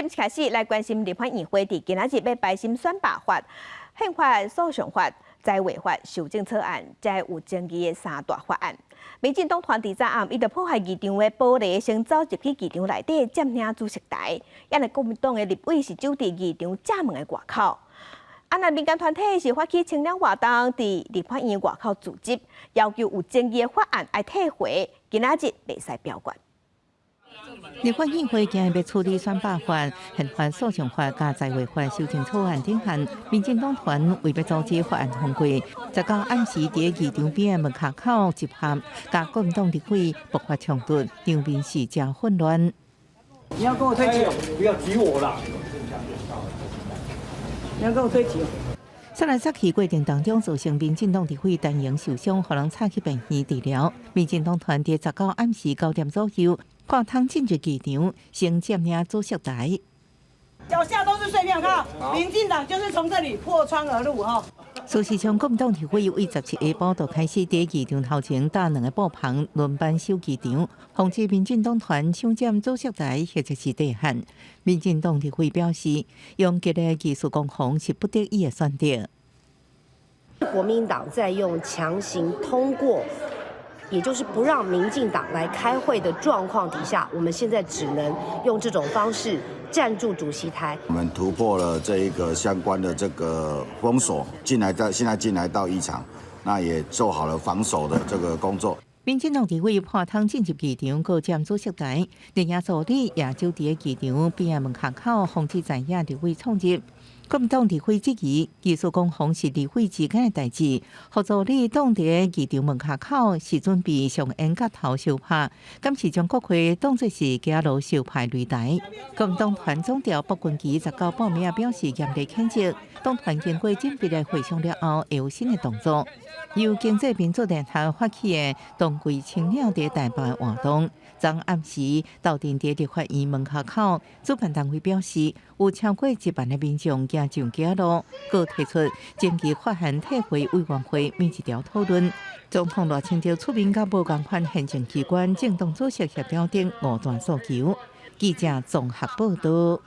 這開始來關心立法院會佇今仔日欲排審選罷法、憲法訴訟法、災劃法修正草案，這有爭議的三大法案。民進黨團佇昨暗，伊就破壞議場的玻璃，先走入去議場內底佔領主席台。抑來國民黨的立委是守佇議場正門的外口。啊，若民間團體是發起清了活動，佇立法院外口聚集，要求有爭議的法案愛退回，今仔日袂使表決。立法院會今日欲處理選罷法、憲法訴訟法佮災劃法修正草案等項，民進黨團為欲阻止法案通過，19暗時佇議場邊的門跤口集合，佮國民黨立委爆發衝突，場面是誠混亂。你要跟我推舉，不要擠我啦！你要跟我推舉。殺來殺去過程當中，造成民進黨立委陳瑩受傷，予人插去病院治療。民進黨團佇19暗時9點左右，破窗進入議場，先佔領主席台。腳下都是碎片，看民進黨就是從這裡破窗而入，哈。事實上，國民黨立委為17下晡就開始佇議場頭前搭兩個布棚輪班守議場，防止民進黨團搶佔主席台或者是地漢。民進黨立委表示，用激烈技術攻防是不得已的選擇。國民黨在用強行通過，也就是不讓民進黨來開會的狀況底下，我們現在只能用這種方式佔住主席台。我們突破了這一個相關的這個封鎖，進來到現在進來到議場，那也做好了防守的這個工作。民進黨立委破窗進入議場，閣佔主席台，林業助理也就佇議場邊仔門口，防止在野立委衝入。國民黨立委質疑，技術攻防是立委之間的代誌，予助理擋佇議場門口是準備上演角頭相拍，敢是將國會當作是街路相拍擂台？國民黨團總召卜君琪19報名表示嚴厲譴責，黨團經過縝密的會商了後，會有新的動作。由經濟民主聯合發起的當歸青鳥佇台北的活動，昨暗時鬥陣佇立法院門口，主辦單位表示，有超過1萬的民眾行上街路，閣提出爭議法案退回委員會每一條討論。總統賴清德出面佮無仝款行政機關政黨主席協調等五大訴求。記者綜合報道。